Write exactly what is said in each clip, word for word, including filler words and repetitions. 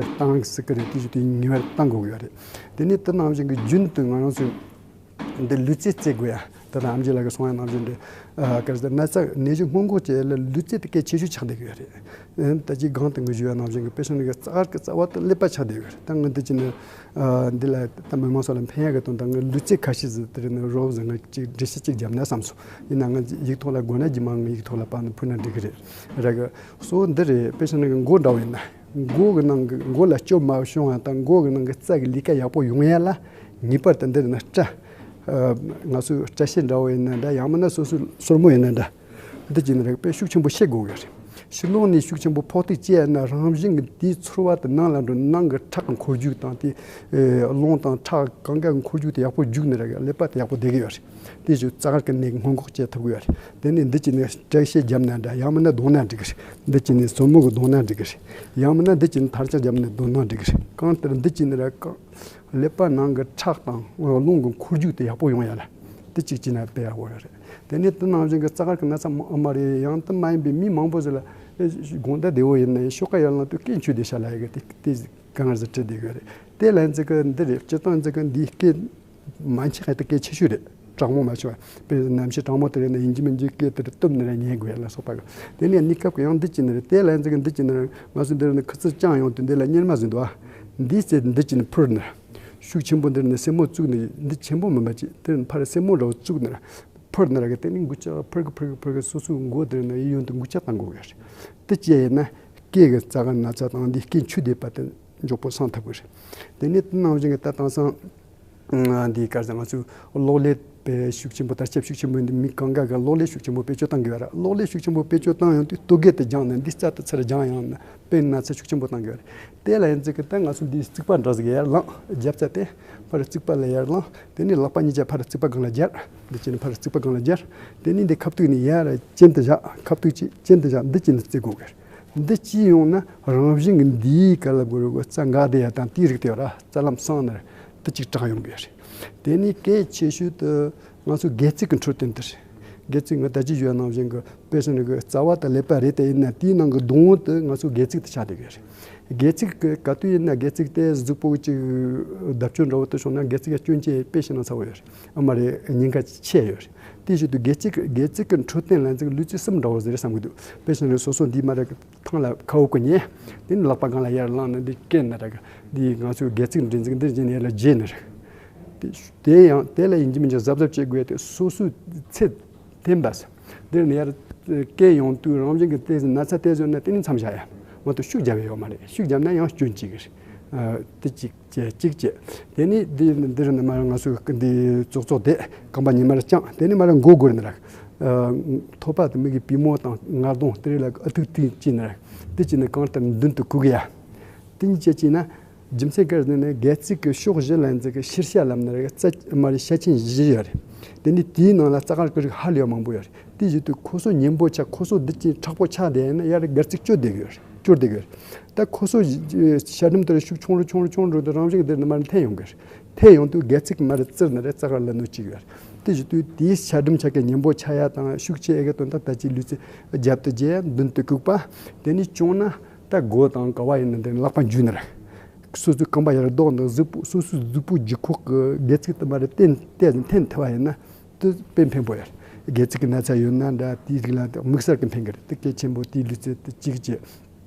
བཏང་སྲིད་ཀྱི་རེད། དེ་བཞིན་དུ་ངེས་པར་བཏང་དགོས་ཀྱི་ཡོད་རེད། དེ་ནས་དེ་ནང་བཞིན་གྱི་རྒྱུན་དུ་ང་རང་ཚོས་འདི་ལུས་རྩལ་རྩེ་དགོས་ཡ། ད་ལྟ་ཨམ་ཆི་ལགས་ཀྱིས་གསུངས་ཡ་ནང་བཞིན་འདི་ག་རེ་ཟེར། ན་ཚ་ནད་གཞི་སྔོན་འགོག་བྱེད་ཡ་ལ་ལུས་རྩལ་དེ་གལ་ཆེ་ཤོས་ཆགས་བསྡད་ཀྱི་ཡོད་རེད། ད་ཅི་གང་དུ་ངས་ཞུ་ཡ་ནང་བཞིན་གྱི་དཔེ་བཞག་ན་གི་རྩ་བ་གི་རྩ་བ་དེ་ཀླད་པ་ཆགས་བསྡད་ཡོད་རེད། ད་ངས་འདི་ཅི་ནས་འདི་ལ་ད་མི་མང་ཚོ་ལ་ཕན་ཡ་གི་དོན་དག་ངས་ལུས་རྩལ་ཁ་ཤས་ཟིག་དེ་རིང་ནས་རོབ་ཟིག་ང་ཅིག་འགྲེལ་བཤད་ཅིག་བརྒྱབ་ན་བསམ་སོང་། ཡིན་ན་ང་ཡིག་ཐོག་ལ་དགོས་ན་རྗེས་མ་ངས་ཡིག་ཐོག་ལ་པར་ནས་ཕུལ་ན་འགྲིག་གི་རེད། ར་གི་གཙོ་བོ་འདི་རེད། དཔེ་བཞག་ན་གི་མགོ་འདྲ་བོ་ཡིན་ན། མགོ་གི་ནང་གི་མགོ་ལ་སྐྱོན་མ་བྱུང་ཡ་དང་མགོ་གི་ནང་གི་རྩ་གི་ལས་ཀ་ཡག་པོ་ཡོང་ཡ་ལ་ངེས་པར་དུ་འདི་རེད་ན་སྐྲ། ང་ཚོའི་སྐྲ་ཤད་འདྲ་བོ་ཡིན་ན་འདྲ། ཡང་མིན་ན་སོ་སོའི་སོར་མོ་ཡིན་ན་འདྲ། འདི་གཅིག་ནི་རེད། དཔེ་ཤུགས་ཆེན་པོ་བྱེད་དགོས་ཀྱི་རེད། ཕྱི་ལོགས་ནས་ཤུགས་ཆེན་པོ་ཕོག་ཐུག་བྱས་ན་རང་བཞིན་གྱི་དེའི་ཚོར་བ་དེ་ནང་ལ་འགྲོ། ནང་གི་ཁྲག་གི་འཁོར་རྒྱུག་དང་དེ་རླུང་དང་ཁྲག་གང་ག་གི་འཁོར་རྒྱུག་དེ་ཡག་པོ་རྒྱུག་ནི་རེད། ཀླད་པ་དེ་ཡག་པོ་བསྡད་ཀྱི་ཡོད་རེད། དེ་བཞིན་རྩ་དཀར་གྱི་ནད་སྔོན་འགོག་བྱེད་ཐུབ་ཀྱི་ཡོད་རེད། དེ་ནས་འདི་གཅིག་ནི་སྐྲ་ཤད་བརྒྱབ་ན་འདྲ། ཡང་མིན་ན་བརྡུངས་ན་འགྲིག་གི་རེད། འདི་གཅིག་ནི་སོར་མོ་གིས་བརྡུངས་ན་འགྲིག་གི་རེད། ཡང་མིན་ན་འདི་གཅིག་ནི་ཐལ་ལྕག་བརྒྱབ་ནས་བརྡུངས་ན་འགྲིག་གི་རེད། གང་ལྟར་འདི་གཅིག་ནི་རེད། གང་ཀླད་པ་ནང་གི་ཁྲག་དང་རླུང་གི་འཁོར་རྒྱུག་དེ་ཡག་པོ་ཡོང་ཡ་ལ་དེ་གཅིག་བྱས་ན་དཔེ་ཡག་པོ་རེད། དེ་ནས་དེ་ནང་བཞིན་གྱི་རྩ་དཀར་གྱི་ན་ཚ་མ་མ་རེད། ཡང་དེ་མ་ཡིན་པའི་མི་མང་པོ་ཟིག་ལ་ཨེ་དགོང་དག་བདེ་བོ་ཡིན་ན་ཤོག་ཁ་ཡར་ལངས་དུས་སྐེ་འཆུས་བསྡད་ཤག་ལབ་ཡ་གི་དེ་དེ་གང་ཟིག་བྲིས་བསྡད་ཡོད་རེད། དེ་ལ་འཛི་གི་འདི་རེད། སྤྱིར་བཏང་འཛི་གི་འདིའི་སྐེ་མ་འཆི་ཧ་ཏི་སྐད་ཆེ་ཤོས་རེད། གྲང་མོ་མ་བྱུང་བ། དཔེར་ན་གནམ་གཤིས་གྲང་མོ་དེ་རེད་ན་ཡིན་གཅིག་མིན་གཅིག་སྐེ་དེར་གཏུབ་ནས་ར་ཉལ་དགོས་ལ་སོགས་པ་གི། དེ་ནས་གནས་སྐབས་ཀྱི་ཡང་འདི་གཅིག་ནི་རེད། དེ་ལ་འཛི་གི་འདི་གཅིག་ནི་རེད། ང་ཚོ་འདི་རེད་ན་ཁུ་ཚུར་བཅངས་ཡོང་དུས་འདི་ལ་གཉེར་མ་ཟིན་འདུག་ཨ། འདིའི་རྩེ་འདི་གཅིག་ནི་ཕུར་ནི། ཤུགས་ཆེན་པོ་འདི་རེད་ན་སེན་མོ་བཙུགས་ནི། འདི་ཆེན་པོ་མིན་པ་ཅིག་དེ་རེད་ན་ཕར་སེན་མོ་འདྲ་བོ་བཙུགས་ནི་ར། ཕུར་ནི་ར་གི་དེ་ནི་འགུལ་ལྕག་ཕུར་གི་ཕུར་གི་ཕུར་གི་སོ་སོའི་མགོ་དེ་རེད་ན་གཡས་གཡོན་དུ་འགུལ་ལྕག་བཏང་དགོས་ཀྱི་རེད། དེ་བྱས་ཡིན་ན་སྐེ་གི་རྩ་དཀར་ན་ཚ་དང་འདི་སྐེ་འཆུས་བསྡད་པ་དེ་མགྱོགས་པོ་སངས་ཐུབ་ཀྱི་རེད། དེ་ནས་དེ་ནང་བཞིན་གྱི་ད་དེང་སང་འདི་ག་རེ་ཟེར། ང་ཚོས་གློག་ཀླད་དཔེ་ཤུགས་ཆེན་པོ་དར་ཁྱབ་ཤུགས་ཆེན་པོ་འདི་མི་གང་ག་གི་གློག་ཀླད་ཤུགས་ཆེན་པོ་བེད་སྤྱོད་གཏང་གི་ཡོད་ར། གློག་ཀླད་ཤུགས་ཆེན་པོ་བེད་སྤྱོད་གཏང་ཡོང་དུས་སྟོད་གོས་དེ་སྦྱངས་ནས་འདི་རྩ་དེ་ཚུར་སྦྱངས་ཡོང་ན་དཔེ་ན་ཚ་ཤུགས་ཆེན་པོ་གཏང་གི་ཡོད་རེད། དེ་ལ་ཡང་ཚིག་གི་ད་ང་ཚོ་འདིའི་རྩིག་པ་འདྲ་ཟིག་ཡར་ལངས། རྒྱབ་རྩ་དེ་ཕར་རྩིག་པ་ལ་ཡར་ལངས། དེ་ནས་ལག་པ་གཉིས་ཆ་ཕར་རྩིག་པ་སྒང་ལ་སྦྱར། འདི་བྱས་ནས་ཕར་རྩིག་པ་སྒང་ལ་སྦྱར། དེ་ནས་འདི་ཁ་ཐུག་ནས་ཡར་གྱེན་དུ་བཞག། ཁ་ཐུག་གཅིག་གྱེན་དུ་བཞག། འདི་བྱས་ནས་རྩེ་དགོས་གི་རེད། འདི་གཅིག་ཡོང་ན་རང་བཞིན་གྱི་འདིའི་ག་ལ་དགོས་རེད། རྩ་འགག་བསྡད་ཡ་དང་དེའི་རིགས་དེ་ཡོད་ར། རྩ་ལམ་སངས་ནས་དེ་གཅིག་དྲག་ཡོང་གི་རེད། དེ་ནས་གལ་ཆེ་ཤོས་དེ་ང་ཚོ་སྒལ་ཚིགས་ཀྱི་འཕྲོད་བསྟེན་དེ་རེད། སྒལ་ཚིགས་ང་ད་ཅི་ཞུ་ཡ་ནང་བཞིན་གྱི་དཔེ་བཞག་ན་གི་རྩ་བ་དང་ཀླད་པ་རེད་དེ། ཡིན་ན་དེའི་ནང་གི་སྡོང་བོ་དེ་ང་ཚོ་སྒལ་ཚིགས་དེ་ཆགས་བསྡད་ཡོད་རེད། སྒལ་ཚིགས་ཀྱི་ག་དུས་ཡིན་ན་སྒལ་ཚིགས་དེ་གཟུགས་པོ་གཅིག་བརྡབ་སྐྱོན་འདྲ་བོ་དེ་བྱུང་ན་སྒལ་ཚིགས་ཀྱི་སྐྱོན་ཅན་དཔེ་བཞག་ན་ཚ་བོ་ཡོད་རེད། ཨ་མ་རེད། ཉེན་ཁ་ཆེ་ཡོད་རེད། དེ་བཞིན་དུ་སྒལ་ཚིགས་སྒལ་ཚིགས་ཀྱི་འཕྲོད་བསྟེན་ལ་འཛིན་ལུས་རྩལ་གསུམ་འདྲ་བོ་ཟེར་བསམ་གྱི་འདུག་དཔེ་བཞག་ན་སོ་སོ་འདི་མ་རེད། ཐང་ལ་ཁ་འུབ་ཀྱིས་ཉལ། དེ་ནས་ལག་པ་སྒང་ལ་ཡར་བླངས་ནས་འདི་བཀལ་ནས་ར། འདི་ང་ཚོའི་སྒལ་ཚིགས་འདྲེན་ཚིགས་འདིར་བྱས་ནས་ཡར་ལ་བརྗེས་ནས་ར། དེ་དེ་ཡང་དེ་ལ་ཡིན་གཅིག་མིན་གཅིག་གཟབ་གཟབ་བྱེད་དགོས་ཏེ། སོ་སོའི་ཚེ་འཐེན་པ་ཟེར། འདིར་ནས་ཡར་བཀལ་ཡོང་དུས་རང་བཞིན་གྱི་དེ་ན་ཚ་དེ་བཟོས་ན་དེ་ནི་མཚམས་བཞག་ཡ། མ་གཏོགས་ཤུགས་རྒྱབ་ཡ་ཡོད་མ་རེད། ཤུགས་རྒྱབ་ན་ཡང་སྐྱོན་གཅིག་གི་རེད། དེ་གཅིག་བྱས་གཅིག་བྱས། དེ་ནས་འདི་འདིར་ནི་མར་ང་ཚོའི་འདི་ཙོག་ཙོག་དེ་རྐང་པ་གཉིས་མར་བརྐྱངས། དེ་ནས་མར་མགོ་སྒུར་ནས་ར། ཐོད་པ་དེ་མིག་གི་པུས་མོ་དང་ངར་གདོང་དེ་རིགས་ལ་ཨ་ཐུག་ཐུག་བྱས་ནས་ར། དེ་བྱས་ནས་གང་ལྟར་མདུན་དུ་བཀུག་ཡ། དེ་གཉིས་བྱས་བྱས་ན་རྒྱུ་མཚན་ག་རེ་ཟེར་ན་སྒལ་ཚིགས་ཀྱི་ཕྱོགས་བཞི་ལ་འཛིན་གྱི་ཤེར་ཤ་ལབ་ནས་ར། རྩ་མར་ཤ་ཆེན་བཞི་ཡོད་རེད། དེ་ནས་དེའི་ནང་ལ་རྩ་དཀར་གྱི་རིགས་ཧ་ལས་པ་མང་པོ་ཡོད་རེད། དེ་བཞིན་དུ་ཁོ་ཚོ་མཉེན་པོ་ཆགས། ཁོ་ཚོ་འདི་ཅིག་མཁྲེགས་པོ་ཆགས་བསྡད་ན་ཡར་སྒལ་ཚིགས་སྐྱོ་བསྡད་ཡོད་རེད། སྐྱོ་བསྡད་ཡོད་རེད། ད་ཁོ་ཚོ་ཤ་སྒྲིམ་དེར་ཤུགས་ཆུང་རུ་ཆུང་རུ་ཆུང་རུ་འགྲོ་དུས་རང་བཞིན་གྱིས་འདིར་ནི་མར་འཐེན་ཡོང་གི་རེད། འཐེན་ཡོང་དུས་སྒལ་ཚིགས་མར་བཙིར་ནས་ར་རྩ་དཀར་ལ་གནོད་ཅིག་ཡོད་རེད། དེ་བཞིན་དུ་དེའི་ཤ་སྒྲིམ་ཆགས་མཁན་མཉེན་པོ་ཆགས་ཡ་དང་ཤུགས་ཆེ་ཨེ་གི་དོན་དག་ད་ཅི་ལུས་རྩལ་རྒྱབ་ཏུ་བརྒྱབ་མདུན་དུ་བཀུག་པ། དེ་ནས་བྱུང་ན་ད་མགོ་དང་ག་བ་ཡིན་ན་འདིར་ལག་པ་འཇུས་ནས་ར། སོ་སོའི་རྐང་པ་ཡར་ལྡོག་ནས་གཟུགས་པོ་སོ་སོའི་གཟུགས་པོ་ལྗིད་ཁོག་གི་སྒལ་ཚིགས་དེ་མར་བསྟན་ཏེ་འཐེན་ཐུབ་པ་ཡིན་ན་དེ་དཔེ་ཕན་པོ་ཡོད། སྒལ་ཚིགས་ཀྱི་ན་ཚ་ཡོད་ན་འདྲ། དེའི་རིགས་ལ་དམིགས་བསལ་གྱི་ཕན་གི་རེད། དེ་གལ་ཆེན་པོ་དེའི་ལུས་རྩལ་དེ་གཅིག་བྱས།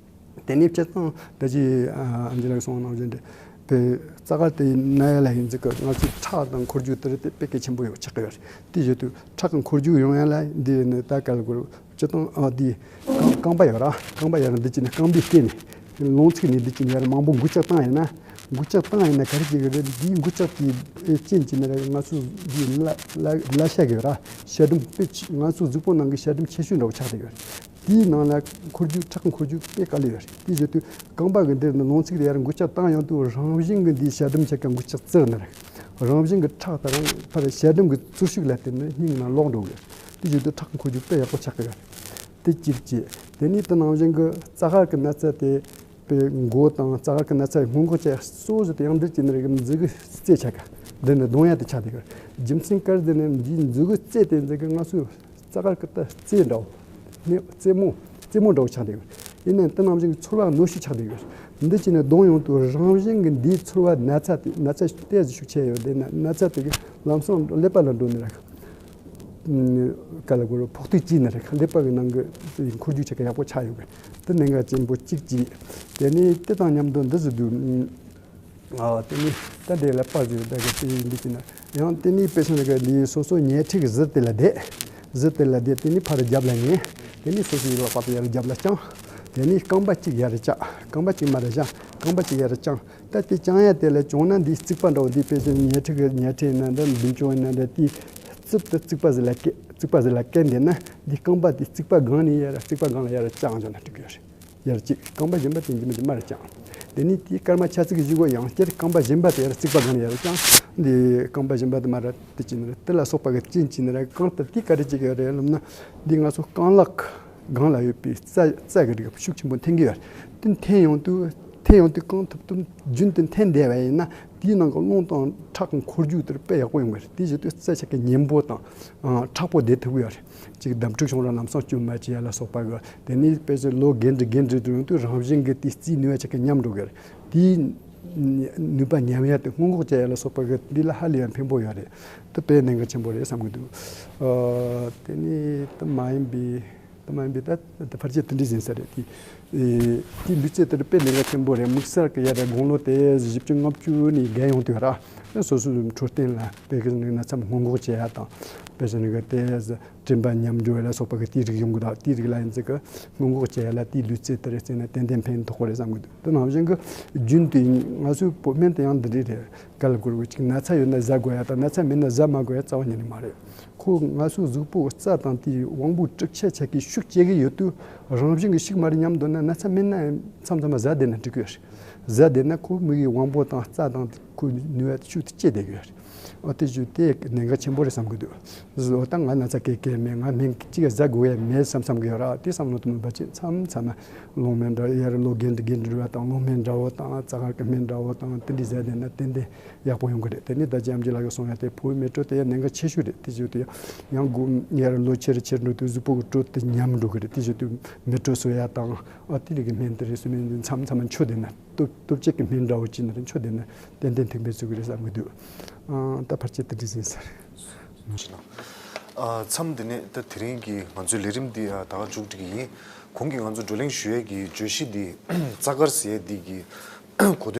དེ་ནས་སྤྱིར་བཏང་ད་ཅི་ཨ་ཨམ་ཆི་ལགས་གསུངས་ནང་བཞིན་དེ་དཔེ་རྩ་དཀར་དེ་ན་ཡ་ལ་ཡིན་ཙི་གི་ང་ཚོའི་ཁྲག་དང་འཁོར་རྒྱུག་དེ་རེད། དེ་དཔེ་གལ་ཆེན་པོ་ཡོད་ཆགས་ཀྱི་ཡོད་རེད། དེ་བཞིན་དུ་ཁྲག་གི་འཁོར་རྒྱུག་ཡོང་ཡ་ལ་འདི་ནི་ད་ག་ལ་དགོས་རེད། སྤྱིར་བཏང་ཨ་འདི་རྐང་རྐང་པ་ཡོད་ར། རྐང་པ་ཡར་འདི་ཅི་ནས་རྐང་པའི་སྟེང་ནས་ལོང་ཚིགས་ནས་འདི་ཅི་ནས་ཡར་མང་པོ་འགུལ་སྐྱོད་བཏང་ཡིན་ན། འགུལ་སྐྱོད་བཏང་ཡིན་ན་ག་རེ་བྱེད་ཀྱི་རེད། འདིའི་འགུལ་སྐྱོད་ཀྱི་རྐྱེན་གྱིས་ནི་ར་ང་ཚོ་འདིའི་བརླ་བརླ་བརླ་ཤ་གི་ར་ཤ་སྒྲིམ་དཔེ་ཆེ། ང་ཚོ་གཟུགས་པོ་ནང་གི་ཤ་སྒྲིམ་ཆེ་ཤོས་འདྲ་བོ་ཆགས་བསྡད་ཡོད་རེད། དེའི་ནང་ལ་འཁོར་རྒྱུག་ཁྲག་འཁོར་རྒྱུག་དཔེ་དཀའ་ལས་ཡོད་རེད། དེ་བཞིན་དུ་རྐང་པ་གི་འདིར་ནི་ལོང་ཚིགས་དེ་ཡར་འགུལ་སྐྱོད་བཏང་ཡོང་དུས་རང་བཞིན་གྱི་འདིའི་ཤ་སྒྲིམ་ཆེ་ཁ་འགུལ་སྐྱོད་བཙིར་ནི་རེད། རང་བཞིན་གྱི་ཁྲག་དེ་རང་ཕར་ཤ་སྒྲིམ་གྱི་བཙིར་ཤུགས་ལ་བརྟེན་ནས་སྙིང་ནང་ལོག་འགྲོ་གི་ཡོད་རེད། དེ་བཞིན་དུ་ཁྲག་འཁོར་རྒྱུག་དཔེ་ཡག་པོ་ཆགས་ཀྱི་ཡོད་རེད། དེ་གཅིག་བྱས། དེ་ནས་དེ་ནང་བཞིན་གྱི་རྩ་དཀར་གྱི་ན་ཚ་དེ་པའི་མགོ་དང་རྩ་དཀར་གྱི་ན་ཚ་སྔོན་འགོག་བྱེད་གཙོ་བོ་ཞིག་དེ་ཡང་འདི་གཅིག་ནི་རེད། འཛི་གི་རྩེ་ཆགས་ཀ་འདི་ནི་གདོང་ཡ་དེ་ཆགས་བསྡད་ཀྱི་ཡོད་རེད། རྒྱུ་མཚན་ག་རེ་ཟེར་ན་འདིའི་འཛི་གི་རྩེ་དེ་འཛི་གི་ང་ཚོའི་རྩ་དཀར་གྱི་ད་རྩེ་འདྲ་བོ། ནི་རྩེ་མོ་རྩེ་མོ་འདྲ་བོ་ཆགས་བསྡད་ཡོད། ཡིན་ནའང་དེ་ནང་བཞིན་གྱི་ཚོར་བ་གནོད་ཤུགས་ཆགས་བསྡད་ཡོད། འདི་བྱས་ནས་གདོང་ཡོངས་དུ་རང་བཞིན་གྱི་འདིའི་ཚོར་བ་ན་ཚ་དེ་ན་ཚ་ཏོག་ཙམ་ཤུགས་ཆེ་ཡོད་དེ་ན་ན་ཚ་དེ་གི་ལམ་སང་ཀླད་པ་ལ་འགྲོ་ནི་རེད། ག་ལ་གོ་རུ་ཕོག་ཐུག་ཅིག་ནི་རེད། ཀླད་པ་གི་ནང་གི་འཁོར་རྒྱུག་ཆེ་གི་ཡག་པོ་ཆགས་ཡོད་གི། དེ་གནད་འགག་ཆེན་པོ་གཅིག་གཅིག་དེ་ནས་དེ་དང་མཉམ་དུ་འདི་ཟེར་དུས། ཨ་དེ་ནི་ད་དེ་ལ་པ་ཟེར་ད་གི་དེ་འདི་བྱས་ན་ཡང་དེ་ནི་དཔེ་བཞག་ན་གི་འདི་སོ་སོ་ཉལ་ཁྲི་གི་གཟི་དེ་ལ་བསྡད། གཟི་དེ་ལ་བསྡད། དེ་ནི་ཕར་རྒྱབ་ལ་ཉལ། དེ་ནི་སོ་སོའི་ལག་པ་དེ་ཡར་རྒྱབ་ལ་བརྐྱངས། དེ་ནི་རྐང་པ་གཅིག་ཡར་བཀྱག་རྐང་པ་གཅིག་མར་བཞག་རྐང་པ་གཅིག་ཡར་བརྐྱངས། ད་དེ་བརྐྱང་ཡ་དེ་ལ་བྱུང་ན་འདི་རྩིག་པ་འདྲ་བོ་འདི་དཔེ་བཞག་ན་ཉལ་ཁྲི་གི་ཉལ་ཁྲི་ཡིན་ན་འདྲ་མདུན་ཅོག་ཡིན་ན་འདྲ་དེ་རྩིབ་ཏུ་རྩིག་པ་ཟིག་ལ་བཀལ་རྩིག་པ་ཟིག་ལ་བཀལ་འདི་ན་འདི་རྐང་པ་དེ་རྩིག་པ་སྒང་ནས་ཡར་རྩིག་པ་སྒང་ལ་ཡར་བརྐྱངས་བྱུང་ན་འགྲིག་གི་རེད། ཡར་གཅིག་རྐང་པ་གཞན་པ་དེ་འཇིམ་པ་འཇིམ་པར་བརྐྱངས། དེ་ནས་དེའི་སྐར་མ་ཆ་ཙིག་གི་བཞི་གོ་ཡང་བསྐྱར་རྐང་པ་གཞན་པ་དེ་ཡར་རྩིག་པ་སྒང་ལ་ཡར་བརྐྱངས། འདི་རྐང་པ་གཞན་པ་དེ་མར་དེ་བྱས་ན་རེད། དེ་ལ་སོགས་པ་གི་རྐྱེན་བྱས་ན་རེད། གང་ལྟར་དེ་ག་རེ་བྱེད་ཀྱི་ཡོད་རེད་ལབ་ན། འདི་ང་ཚོ་རྐང་ལག་སྒང་ལ་ཡོད་པའི་རྩ་རྩ་གི་རིགས་ཤུགས་ཆེན་པོ་འཐེན་གྱི་ཡོད་རེད། དེ་འཐེན་ཡོང་དུས་འཐེན་ཡོང་དུས་གང་ཐུབ་ཐུབ་རྒྱུན་དུ་འཐེན་བསྡད་པ་ཡིན་ན་དེའི་ནང་གི་རླུང་དང་ཁྲག་གི་འཁོར་རྒྱུག་དེར་དཔེ་ཡག་པོ་ཡོང་གི་རེད། དེ་བྱེད་དུས་རྩ་ཆག་གི་ཉེན་པོ་དང་མཁྲེགས་པོ་བསྡད་ཐུབ་ཀྱི་ཡོད་རེད། ཅིག་འདམ་འཁྲུག་བྱུང་ར་ལམ་སང་བཅོས་མ་བྱེད་ཡ་ལ་སོགས་པ་གི། དེ་ནས་དཔེ་ཆ་ལོ་རྒན་འདྲི་རྒན་འདྲི་དུ་ཡོང་དུས་རང་བཞིན་གྱི་དེའི་རྩིས་ནུས་པ་ཆག་གི་ཉམས་འགྲོ་གི་རེད། དེའི་ནུས་པ་ཉམས་ཡ་དེ་སྔོན་འགོག་བྱེད་ཡ་ལ་སོགས་པ་གི་འདི་ལ་ཧ་ལས་ཡང་ཕན་པོ་ཡོད་རེད། དེ་དཔེ་གནད་འགག་ཆེན་པོ་རེད་བསམ་གི་འདུག་ཨ་དེ་ནས་དེ་མ་ཡིན་པའི་དེ་མ་ཡིན་པའི་ད་ད་ཕལ་ཆེར་དེ་འདྲ་ཡིན་ས་རེད། དེ་དེ་ལུས་རྩལ་དེར་དཔེ་གནད་འགག་ཆེན་པོ་རེད། དམིགས་བསལ་གྱི་ཡ་རེད། དགུང་ལོ་དེ་བཞི་བཅུ་ལྔ་བཅུ་ནས་བརྒལ་ཡོང་དུས་ར་སོ་སོའི་འཕྲོད་བསྟེན་ལ་དཔེ་གི་ན་ཚ་སྔོན་འགོག་བྱེད་ཡ་དང་དཔེ་ཆ་ནི་གི་དེ། དྲན་པ་ཉམས་འགྱུར་ལ་སོགས་པ་གི་དེའི་རིགས་ཡོང་གི་འདུག་དེའི་རིགས་ལ་ཡིན་ཙི་གི་སྔོན་འགོག་བྱེད་ཡ་ལ་དེའི་ལུས་རྩལ་དེ་རེ་རྩེ་ན་ཏན་ཏན་ཕན་ཐོགས་པ་རེད་བསམ་གི་འདུག་དེ་ནང་བཞིན་གི་རྒྱུན་དུ་ཡིན། ང་ཚོའི་བོད་སྨན་དེ་ཡང་འདི་འདྲས་རེད། ག་ལ་གོ་རུ་ཅིག་ན་ཚ་ཡོད་ན་ཟ་དགོས་ཡ་དང་ན་ཚ་མེད་ན་ཟ་མ་དགོས་ཡ་རྩ་བ་ཉིད་ནས་མ་རེད། ཁོ་ང་ཚོའི་གཟུགས་པོ་རྩ་དང་དེའི་དབང་པོ་དྲུག་ཆ་ཆ་གི་ཤུགས་སྐྱེ་གི་ཡོད་དུས་རང་བཞིན་གི་ཤུགས་མ་རེད་སྙམ་འདོད་ན་ན་ཚ་མེད་ན་མཚམས་མཚམས་ཟ་བསྡད་ན་འགྲིག་གི་ཡོད་རེད། ཟ་བསྡད་ན་ཁོ་མི་གི་དབང་པོ་དང་རྩ་དང་ཁོའི་ནུས་པ་ཤུགས་དེ་སྐྱེད་བསྡད་ཀྱི་ཡོད་རེད། ཨོ་དེ་ཞུ་དེ་གནད་འགག་ཆེན་པོ་རེད་བསམ་གི་འདུག་ཨོ་ད་ང་ན་ཚ་གེ་གེ་མེད། ང་སྨན་གཅིག་ཟ་དགོས་ཡ་མེད་བསམ་བསམ་གི་ཡོད་ར། དེ་བསམ་བློ་དུ་མི་འབབ་ཅིག་མཚམས་མཚམས་ལོང་སྨན་འདྲ་ཡར་ལོ་རྒན་འདྲ་རྒན་འདྲ་བ་དང་ལོང་སྨན་འདྲ་བོ་དང་རྩ་དཀར་གི་སྨན་འདྲ་བོ་དང་དེ་འདྲ་ཟ་བསྡད་ན་ཏན་ཏན་ཡག་པོ་ཡོང་གི་རེད། དེ་ནས་ད་ཅི་ཨམ་ཅི་ལགས་ཀྱིས་གསུང་ཡ་དེ་ཕོ་བའི་མེ་དྲོད་དེ་ཡ་གནད་འགག་ཆེ་ཤོས་རེད། དེ་ཞུ་དུས་ཡང་དགུ་ཡར་ལོ་ཆེར་ཆེར་འགྲོ་དུས་གཟུགས་པོ་གི་དྲོད་དེ་ཉམས་འགྲོ་གི་རེད། དེ་ཞུ་དུས་མེ་དྲོད་གསོ་ཡ་དང་ཨ་དེ་རིགས་ཀྱི་སྨན་དེ་རེད་སུ་སྨན་དེ་མཚམས་མཚམས་མཆོད་བསྡད་ན། སྟོབས་སྟོབས་ཆེ་གི་སྨན་འདྲ་བོ་ཅིག་ནི་རེ་མཆོད་བསྡད་ན་ཏན་ཏན་ཐུག་པའི་ཚུལ་གྱི་རེད་བསམ་གྱི་འདུག་ཨང་ད་ཕལ་ཆེར་དེ་འདྲ་ཟིན་ས་རེད། ཨ་མཚམས་འདི་ནས་ད་དེ་རིང་གི་ང་ཚོའི་ལས་རིམ་འདི་ཨ་ད་ག་མཇུག་སྒྲིལ་གྱི་ཡིན། གོང་གི་ང་ཚོ་བགྲོ་གླེང་ཞུ་ཡས་ཀྱི་བརྗོད་གཞི་འདི་རྩ་དཀར་ཟེར་ཡས་འདི་གི་གོ་དོན།